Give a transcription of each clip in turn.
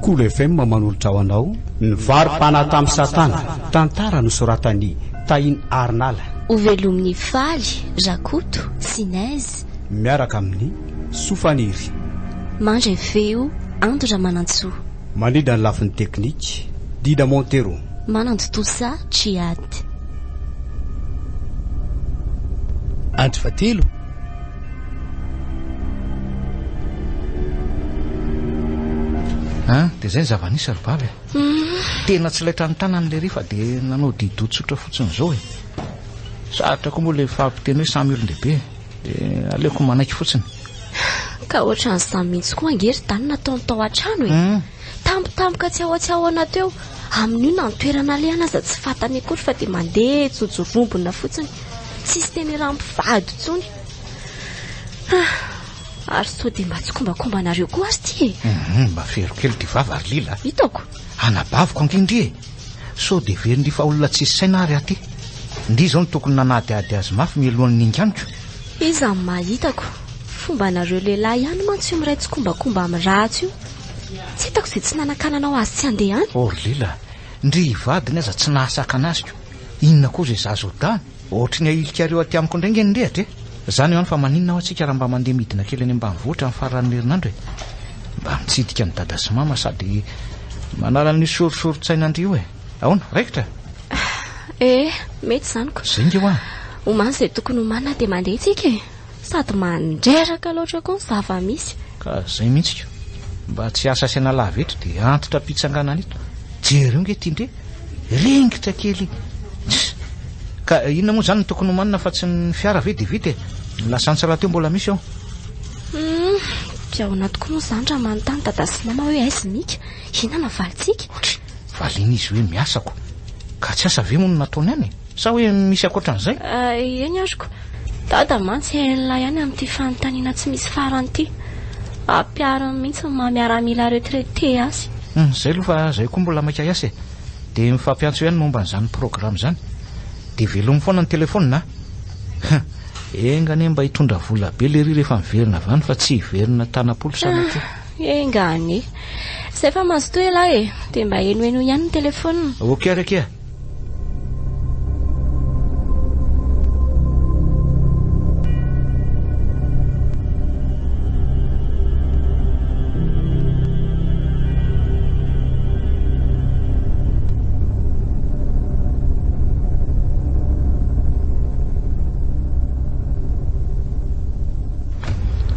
Kolo FM manolotra ho anao ny varo-panahy tamin'i Satana, tantara nosoratan'i Tahin Arinala. Hovelomin'i Faly, Rakoto, sy Neige. Miaraka amin'i Sofaniry. Mandray feo, Ando Ramanantsoa. Mandrindra ny lafiny teknika, Dida Montero. Manantontosa, Djihad. Andro fahatelo. An, dia izay ny zava-nisy ry vavy e. Tena tsy laitra ny tanany lery fa dia nanao dido tsotra fotsiny izao e. Sarotra koa moa ilay fampiteny hoe samy olon-dehibe. Dia aleoko manaiky fotsiny. Ka ohatran'izany mihitsy koa ange ry Dany nataony tao an-trano e. Tampotampoka tsy ahoa tsy ahoana teo. Amin'io na ny toerana alehany aza tsy fantany akory fa dia mandeha jojorombona fotsiny. Tsisy teny iaraha-mivady intsony. Ah, ary sao dia mba tsikombakombanareo koa ary ity e? Hum, mba fero kely ity vava ry Lila. Hitako. Anabaviko ange ndry e. Sao dia heverin-dry fa olona tsisy saina ary aho ity. Ndry izao no tokony nanadihady azy mafy mialohan'ny ninganiko. Iza no mahitako. Fombanareo lehilahy ihany mantsy io miray tsikombakomba amin'ny ratsy io. Tsy hitako izay tsy nanakananao azy tsy handeha any. Oh ry Lila, ndry vadiny aza tsy nahasakana azy ko. Inona koa izay zaza ho dany? Ohatry ny ahilikareo aty amiko indray nge ny rehatra e! Zany hoany fa maninona hoa tsika raha mba mandeha midina kely any ambanivohitra amin'ny faran'ny herinandro e! Mba mitsidika an'i dada sy mama sady manala an'io sorisorin-tsaina ndry io e! Ahoana? Raikitra? Eh, mety izany ko. Zay nge hoa! Omano izay tokony homanina dia mandeha tsika e! Sady mandreraka loatra koa ny zava-misy. Ka zay mihitsy ko. Mba tsy asa asiana lava eto dia antitra am-pitsanganana eto. Jereo nge ity ndry e. Ringitra kely. Tss. Ka inona moa izany no tokony homanina fa tsy ny fiara ve dia vita e. Ny lasantsy rahateo mbola misy ao. Hum, dia ahoana tokoa moa izany raha manontany dada sy mama hoe aiza i Mika? Inona no havalintsika? Otry, valiana izy hoe miasa ko. Ka tsy asa ve moa no nataony any e? Sa hoe misy ankoatran'izay? Eny azoko. Dada mantsy hain'lah ihany amin'ity fanontaniana tsy misy farany ity. Ampihariny mihitsy ny maha miaramila retraité azy. Hum, izay aloha fa izay koa mbola maika hiasa e. Dia mifampiantso ihany momba an'izany programme izany. Dia velomy foana ny telephone a. Hum, enga anie mba hitondra vola be lery rehefa miverina avy any fa tsy hiverina tanam-polo sanatria. Enga anie. Izay fa mazotoa elah e. Dia mba henohenoy ihany ny telephone. Ok ary akia.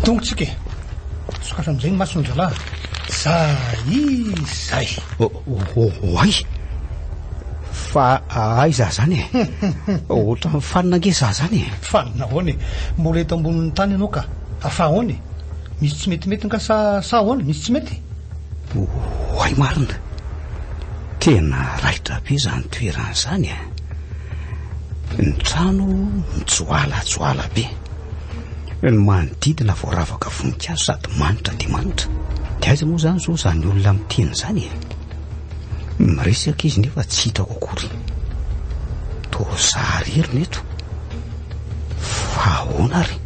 Tonga tsika e. Sokafy amin'izay ny masony zalahy. Zay izay. Oay! Fa aiza zany e? Ohatran'ny fanina ange za zany e. Fanina ahoana e? Mbola eto ambonin'ny tany ianao ka. Fa ahoana e? Misy tsy metimety nga sa sa ahoana? Misy tsy mety? Oay marina. Tena raitra be izany toerana izany e. Ny trano mijoalajoala be. Ny manodidina voaravaka voninkazo sady manitra dia manitra. Dia aiza moa izany izao izany olona miteny izany e? Miresaka izy nefa tsy hitako akory. Toa za irery no eto. Fa ahoana ary?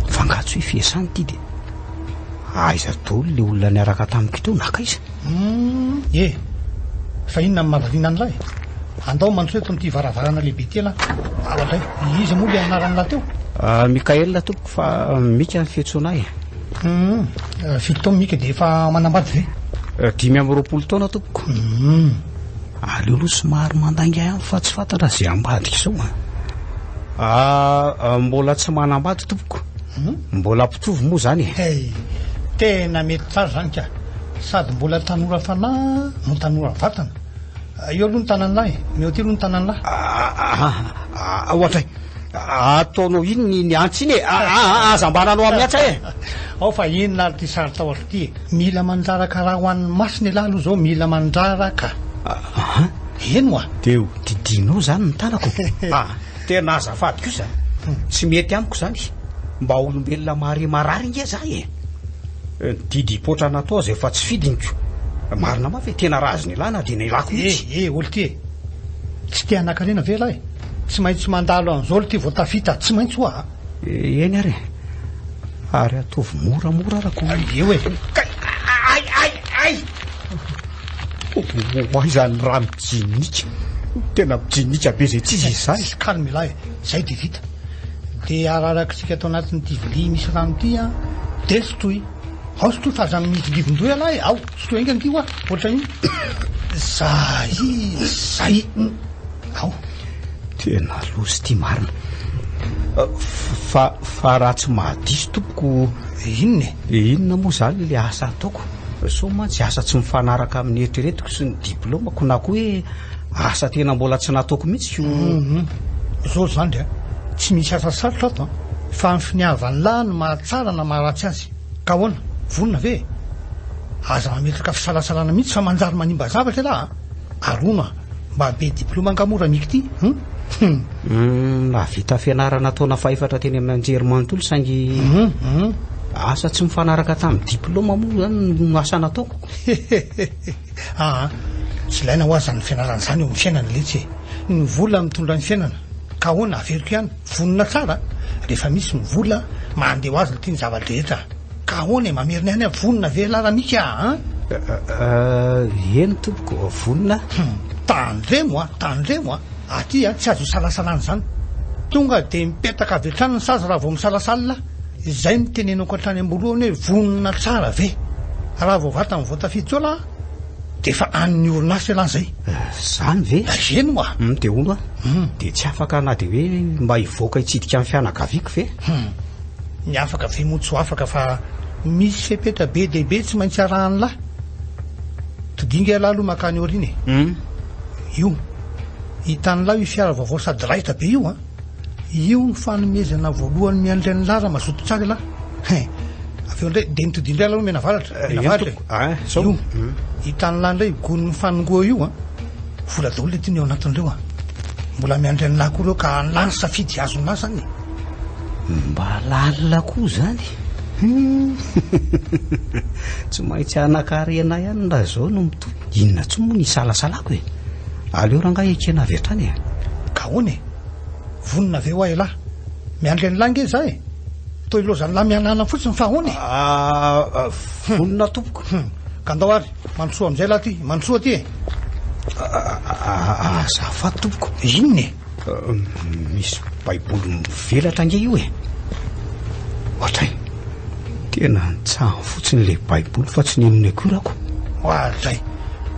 Fa angaha tsy hoe fiasana ity dia aiza daholo ilay olona niaraka tamiko teo nankaiza? Hum, e! Fa inona no mahavariana an'lah e? Andao mandroso eto amin'ity varavarana lehibe ity ialahy. Ao indray. Iza moa ilay anaran'lah teo? Ah, Mickaël tompoko fa Mika ny fiantsoana ahy e. Hum, firy taona Mika dia efa manambady ve? 25 taona tompoko. Hum. Aleo aloha somary mandainga ihany fa tsy fantatra izay ambadika izao a. Ah, mbola tsy manambady tompoko. Mbola mpitovo moa izany e. Hey, tena mety tsara izany ka. Sady mbola tanora fanahy no tanora vatana. Eo aloha ny tanan'lahy e. Omeo aty aloha ny tanan'lahy. Ah, ohatra e. Ataonao iny ny ny antsy iny e. Aza mba nanao amin'ny antsy e. Ao fa inona ary ity sary tahotra ity e. Mila mandraraka raha ho an'ny masina ialahy aloha izao, mila mandraraka. Eny oa. Dia ho didianao izany ny tanako. Ah, tena azafady kosa. Tsy mety amiko izany. Mba olombelona mahare marary ange za e. Ny didy hipoitra natao aza efa tsy fidiniko. Marina mafy e, tena raha azo nilana dia nilako mihitsy. Eh, eh, olo ty e. Tsy te hanan-karena ve ialahy? Tsy maintsy mandalo an'izao olo ty vao tafita, tsy maintsy hoa. Eny ary e. Ary ataovy moramora arako. Eo e. Kay, ay, ay, ay. Ay! Ho aiza ny rà mijinika? Tena mijinika be izay tsy izy izany. Calme elah e, zay dia vita. Dia ararakitsika ato anatin'ity vilia misy rano ity an, dia sotroy. Ao sotroy fa aza mivingivin-doha ialahy e, ao sotroy haingana ity hoa, ohatran'iny. Zay, zay, ao. Tena loza ity marina. Fa, fa raha tsy mahadiso tompoko. Inona e? Inona moa izany ilay asa ataoko? Sao mantsy asa tsy mifanaraka amin'ny eritreretiko sy ny diplaomako na koa hoe asa tena mbola tsy nataoko mihitsy ko. Hum, zao zandry a, tsy misy asa sarotra ato an, fa ny finiavan'lah no mahatsara na maharatsy azy. Ka ahoana, vonona ve e? Aza mametraka fisalasalana mihitsy fa manjary manimba zavatra elah a! Ary hono a, mba be diploma angaha moa Ramiky ity hum? Hum, nahavita fianarana taona fahefatra teny amin'ny anjerimanontolo saingy asa tsy mifanaraka tamin'ny diploma moa izany no asa nataoko. Aa, tsy ilaina hoa izany fianarana izany eo amin'ny fiainana letsy e! Ny vola mitondra ny fiainana, ka ahoana, averiko ihany, vonona tsara, rehefa misy ny vola, mandeha ho azy ity ny zava-drehetra, ka ahoana e, mamerina ihany aho, vonona ve ialahy Ramika a an? Eny tompoko, vonona aho. Hum, tandremo a, tandremo a, aty a, tsy azo isalasalana izany, tonga dia mipetaka avy hatrany ny sazy raha vao misalasala. Izay no tenenako hatrany am-boalohany hoe vonona tsara ve? Raha vao vatany vao tafiditra eo lah dia efa an'ny orinasa elah zay. Zany ve? Eny oa! Hum, dia hono aho, dia tsy afaka na dia hoe mba hivoaka hitsidika ny fianakaviako ve? Hum, ny afaka ve moa tsy ho afaka fa misy fepetra be dia be tsy maintsy arahan'lah. Todinga ialahy aloha mankany aoriana e. Hum. Io, hitan'lah io fiara vaovao sady raitra be io an. Io ny fanomezana voalohany miandry an'lah raha mazoto tsara ialahy. Hein. Avy eo indray, dia nitodiha indray aloha mianavaratra. Eh, Mianavaratra e. Ah, zao. Io. Hitan'lah indray io gony mifanongoa io an. Vola daholo ity ny ao anatin'ireo an. Mbola miandry an'lah koa ireo ka an'lah ny safidy azon'lah zany e. Mba lalina koa zany. Tsy maintsy hanan-karena ihany raha izao no mitohy. Inona intsony moa ny hisalasalako e? Aleo rangahy ekena avy hatrany e. Ka ahoana e? Vonona ve hoa elah? Miandry an'lah nge za e! Toa ilaozan'lah mihanahana fotsiny fa ahoana e? Ah, vonona tompoko. Hum, ka andao ary, mandrosoa amin'izay lah ty, mandrosoa aty e! Azafady tompoko. Inona e? Misy baiboly mivelatra ange io e! Ohatray, tena nitsahany fotsiny ilay baiboly fa tsy nenony akory ako. Ohatray,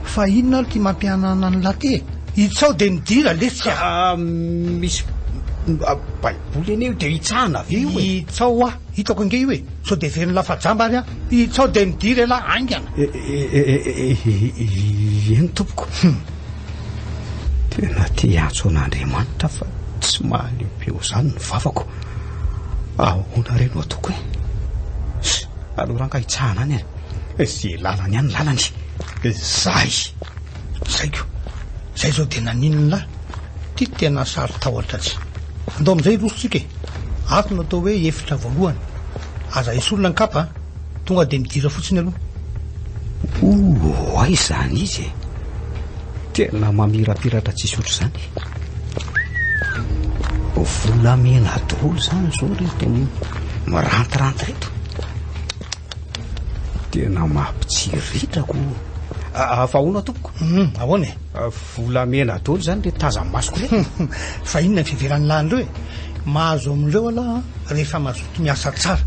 fa inona ary ity mampihanahana an'lah ty e? Itsao dia midira lesy a! Ah, misy baiboly anie io dia hitsahana ve io e? Itsao hoa, hitako ange io e! Sao dia heverin'lah fa jamba ary aho. Itsao dia midira elah haingana. Eny tompoko. Tena te hiantso an'Andriamanitra fa tsy mahaleo be ho izany ny vavako. Ahoana re no ataoko e? Aleo rangahy hitsahana any e. Ze lalany any lalany. Zay. Zaiko. Zay zao dia naninona lahy? Ty tena saro-tahotra tsy. Andao amin'izay hiroso tsika e. Ato no atao hoe efitra voalohany. Aza esorina ny kapa a. Tonga dia midira fotsiny aloha. Ouh, aiza izany izy e? Tena mamirapiratra tsisy ohatr'izany. Volamena daholo izany izao ireto mirantiranty ireto. Tena mampitsiriritra ko. Ah, fa ahoana tompoko? Hum, ahoana e? Ah, volamena daholo izany re tazan'ny masoko re. Fa inona ny fiheveran'ny lahin'ireo e? Mahazo amin'ireo aloha rehefa mazoto miasa tsara.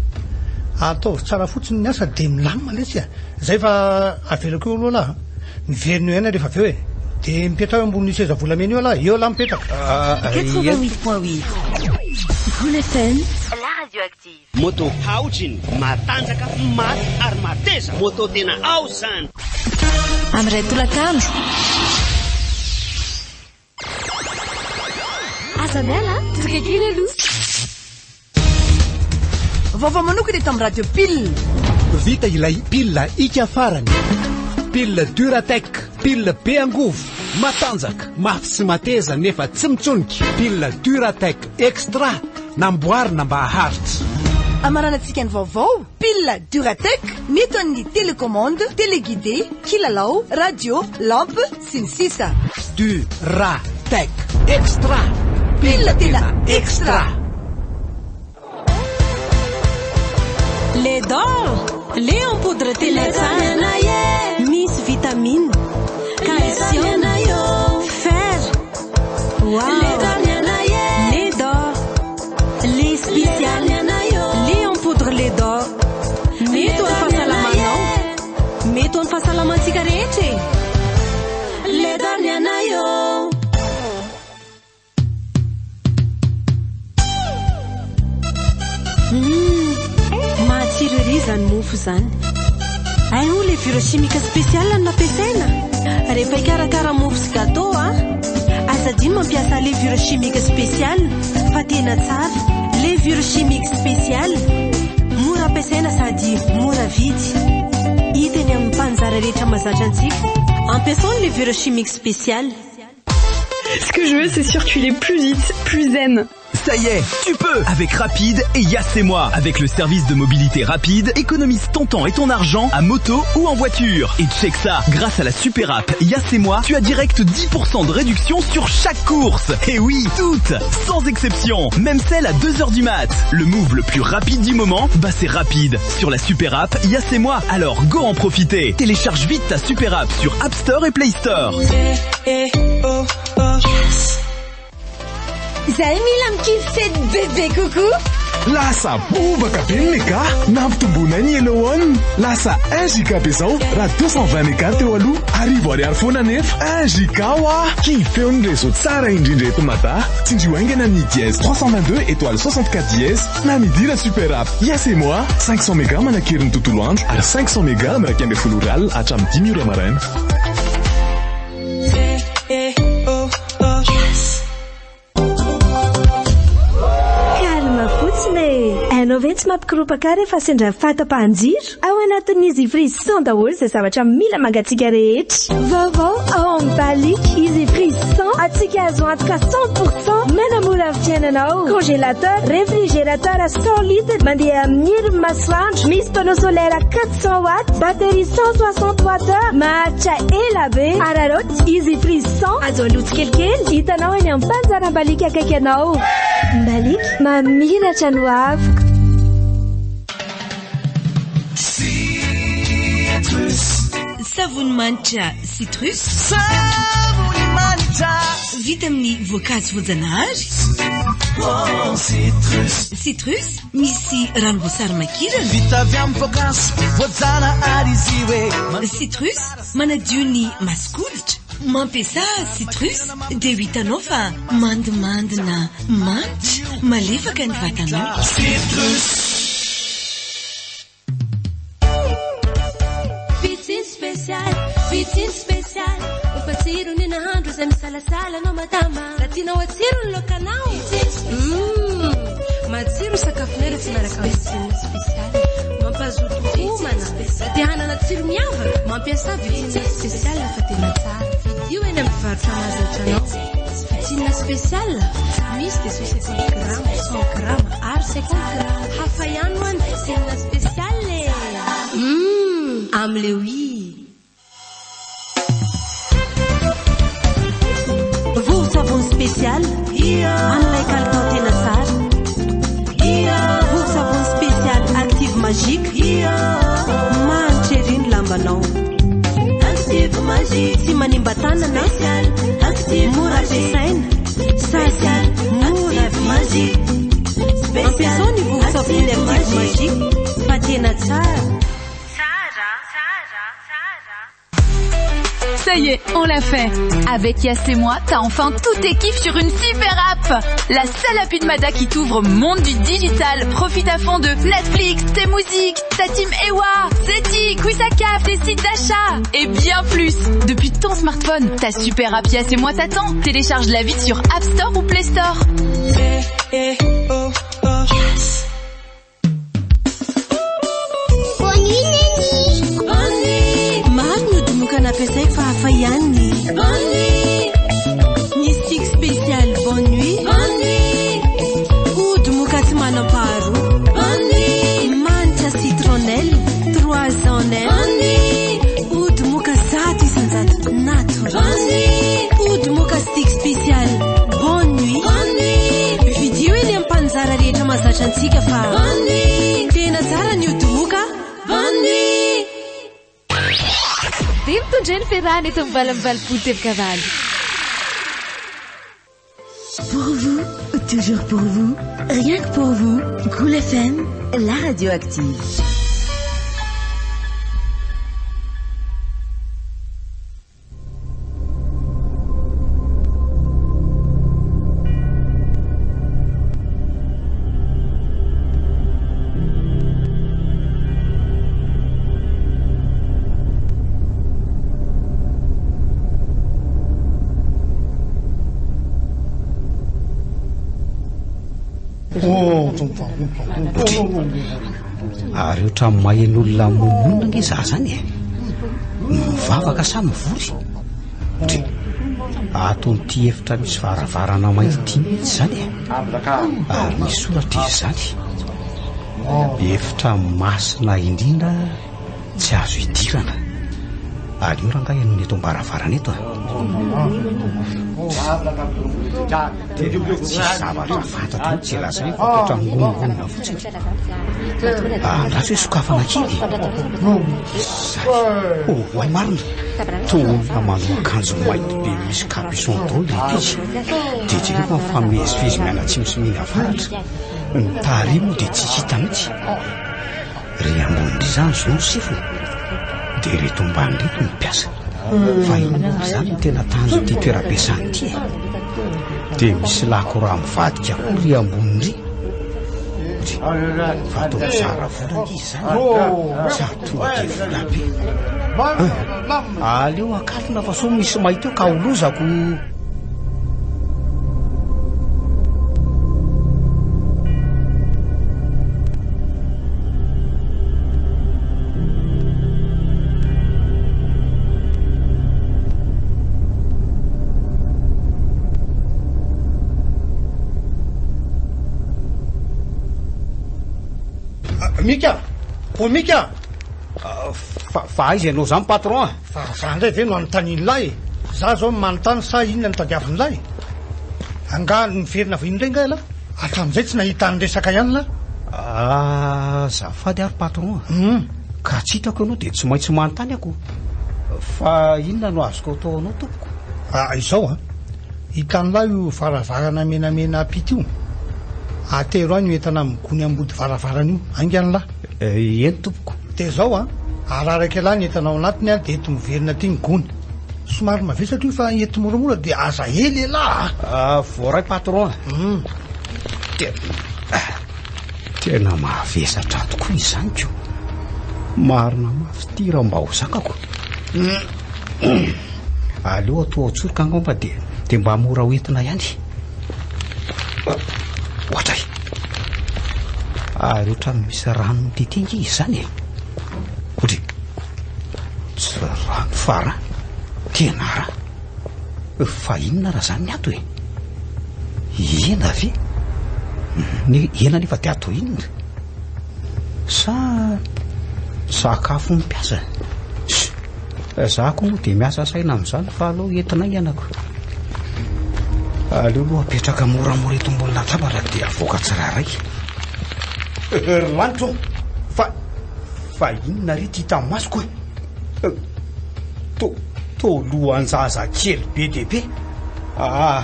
Ataovy tsara fotsiny ny asa dia milamina lesy a. Zay fa avelako eo aloha lahy. Miverina eo ihany rehefa avy eo e. Dia mipetraha eo ambonin'io seza volamena io lahy. Eo lahy mipetraka. 88.8 Goul FM La radioactive. Moto Haojin, matanjaka, mafy ary mateza. Moto tena ao zany. Amin'ny iray tolakandro. Aza miala, tonga kely aloha. Vaovao manokana eto amin'ny Radio Pile. Vita ilay pile ika farany. Pile Duratec, pile be angovo, matanjaka, mafy sy mateza nefa tsy mitsonika. Pile Duratec Extra, namboarina mba haharitra. Hamaranantsika ny vaovao, pile Duratec mety ho an'ny télécommande, téléguidé, kilalao, radio, lampe, sy ny sisa. Du Ra Tech Extra! Pile tena extra! Les dents! Lait en poudre tena tsara. Misy vitamine, calcium, fer. Wow. Lait d'or. Lait spécial. Lait en poudre lait d'or. Mety ho an'ny fahasalamanao. Mety ho an'ny fahasalamantsika rehetra e. Lait d'or ny anay ô. Hum, matsiro ery izany mofo izany. Hay moa levure chimique spéciale no nampiasaina. Rehefa hikarakara mofo sy gâteau a, aza adino mampiasa levure chimique spéciale fa tena tsara. Levure chimique spéciale, mora ampiasaina sady mora vidy. Hita eny amin'ny mpanjara rehetra mahazatra antsika. Ampiasao ny levure chimique spéciale. Ce que je veux, c'est circuler plus vite, plus zen. Ça y est, tu peux Avec Rapide et Yas et moi. Avec le service de mobilité rapide, économise ton temps et ton argent à moto ou en voiture. Et check ça, grâce à la super app Yas et moi, tu as direct 10% de réduction sur chaque course. Et oui, toutes, sans exception, même celle à 2h du mat. Le move le plus rapide du moment, bah c'est rapide. Sur la super app Yas et moi. Alors go en profiter. Télécharge vite ta super app sur App Store et Play Store. Izahay mila mikivy fety bebe kokoa. Lasa bobaka be ny mega, nampitomboinay ny Hello One. Lasa 1 giga be zao raha 220 mega teo aloha, arivo ariary foana nefa. 1 giga hoa! Kifeo ny réseau tsara indrindra eto Mada. Tsindrio haingana ny dièse 322 étoile 64 dièse na midira super app Yes et moi. 500 mega manan-kery ny tontolo andro ary 500 mega amin'ny 11 ora alina hatramin'ny 5 ora maraina. Calme fotsiny e! Hainao ve ny tsy mampikoropaka ahy rehefa sendra fahatapahan-jiro? Ao anatin'ny Easy Freeze 100 daholo izay zavatra mila mangatsiaka rehetra. Vaovao ao amin'ny Balic Easy Freeze 100, antsika azo antoka 100 pour cent manamora ny fiainanao. Congélateur, réfrigérateur 100 litres mandeha amin'ny herin'ny masoandro, misy panneau solaire 400 watts, batterie 160 watt heure, maharitra ela be. Araraoty Easy Freeze 100, azo aloa tsikelikely, hitanao eny amin'ny mpanjaram-baliaka akaiky anao. Mbaliaka, mamiratra ny hoaviko. Citrus. Savony manitra citrus. Savony manitra. Vita amin'ny voankazo voajanahary. Oh, citrus. Citrus misy ranom-boasary makirana. Vita avy amin'ny voankazo voajanahary izy io e. Citrus Manadio ny mason-koditra, Mampiasà citrus dia ho hitanao fa mandimandina, manitra, malefaka ny vatanao. Citrus. Poutine spécial, poutine spécial, Mampatsiro ny nahandro izay misalasala anao madama. Raha tianao hatsiro ny laokanao. Humm, matsiro ny sakafonay raha tsy miaraka amin'ny poutine spécial. Mampazoto homana. Raha te hanana tsiro miavaka, mampiasà vitrine spécial fa tena tsara. Vidio eny amin'ny mpivarotra mahazatra anao. Vitrine spécial, misy dia 150 grama, 100 grama ary 50 grama. Hafa ihany hoa ny vitrine spécial e! Humm, amle oui! Vovon-tsavony spécial amin'ilay kalitao tena tsara. Vovon-tsavony spécial Active Magique manitra ery ny lambanao. Tsy manimba tanana, mora ampiasaina sady mora vidy. Ampiasao ny vovon-tsavony Active Magique fa tena tsara. Ça y est, on l'a fait. Avec Yas et moi, t'as enfin tous tes kiffs sur une super app. La seule appli de Mada qui t'ouvre au monde du digital. Profite à fond de Netflix, tes musiques, ta team Ewa, Zeti, Quizakaf, tes sites d'achat et bien plus. Depuis ton smartphone, ta super app Yas et moi t'attend. Télécharge la vite sur App Store ou Play Store. Bonne nuit Neny. Bonne nuit. Maro ny ody moka nampiasaiko fa hafa ihany ny. Bonne nuit. Ny stick spécial bonne nuit. Bonne nuit. Ody moka tsy manam-paharoa. Bonne nuit. Manitra citronnelle 3 en 1. Bonne nuit. Ody moka 100% naturel. Bonne nuit. Ody moka stick spécial bonne nuit. Bonne nuit. Vidio eny amin'ny mpanjara rehetra mahazatra antsika fa. Bonne nuit. Tena tsara ny ody moka. Bonne nuit. Dia mitondra ny fiarahana eto amin'ny 88 teboka valo. Pour vous, toujours pour vous, rien que pour vous, Cool FM, la radio active. Ary ohatran'ny maheno olona momonina ange za zany e. Mivavaka sa mivory? Dry. Ato amin'ity efitra misy varavarana mainty ity mihitsy izany e. Ary misy soratra izy izany. Efitra masina indrindra tsy azo idirana. Aleo rangahy ianao ny eto am-baravarana eto a. Tsisy zavatra fantatro mihitsy izay lazainy fa toa ohatran'ny ngonongonona fotsiny. Andraso hoe sokafana kely. Zay. Oh, oay marina. Toa olona manao akanjo mainty be misy capuchon daholo ry ity. Dia jereo fa mifamezivezy mianatsimo sy mianavaratra. Ny tarehy moa dia tsy hita mihitsy. Ry ambony ry izany izao ny sefony. Dia ireto ambany ireto ny mpiasa. Fa inona moa izany no tena tanjon'ity toeram-piasana ity e? Dia misy lakora mivadika koa ry ambony ry. Fa atao mizara vola ange izany. Sady tonga dia vola be. Aleo akatona fa sao misy mahita eo ka ho lozako. Mika! O Mika! Fa, fa aiza ianao izany patron a? Fa za indray ve no anontanian'ilay e? Za zao no manontany sa inona no tadiavin'ilay? Angaha niverina vahiny indray nga ialahy? Hatramin'izay tsy nahita ny resaka ihany lah. Ah, azafady ary patron a. Ka tsy hitako ianao dia tsy maintsy manontany ako. Fa inona no azoko atao anao tompoko? Ah, izao an. Hitan'lah io varavarana menamena apita io? Atero any io entana amin'ny gony ambody varavarana io. Haingana lah. Eny tompoko. Dia izao an, araraka elah ny entana ao anatiny an, dia ento miverina aty ny gony. Somary mavesatra io fa ento moramora dia aza ela elah a! Voaray patron a! Tena mavesatra tokoa izany ko! Marina mafy ity raha mba ho zakako. Aleo atao an-tsoroka angamba dia dia mba mora ho entina ihany. Ohatray. Ary ohatran'ny misy rano mitete ange izy izany e. Ohatry. Tsy rano fa rà. Tena rà. Fa inona raha izany ny ato e? Hena ve? Ny hena nefa dia atao inona? Sa sakafon'ny mpiasa? Za koa moa dia miasa saina amin'izany fa aleo entina haingana ko. Aleo aloha apetraka moramora eto ambony latabatra dia avoaka tsirairay. Ry lanitra ô! Fa fa inona re ity hitan'ny masoko e? To to lohan-jaza kely be dia be. Ah,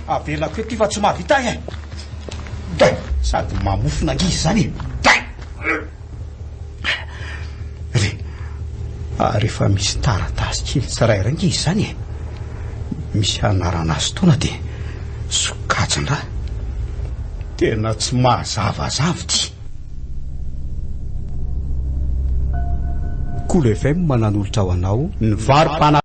avelako eto ity fa tsy mahavita ahy e. Dai, sady mamofona ankizy izany e. Dai! Re, ary efa misy taratasy kely tsirairay ange izany e. Misy anarana sy taona dia sokajin-draha. Tena tsy mahazavazava ity. Kolo FM nanolotra ho anao ny varo-pana.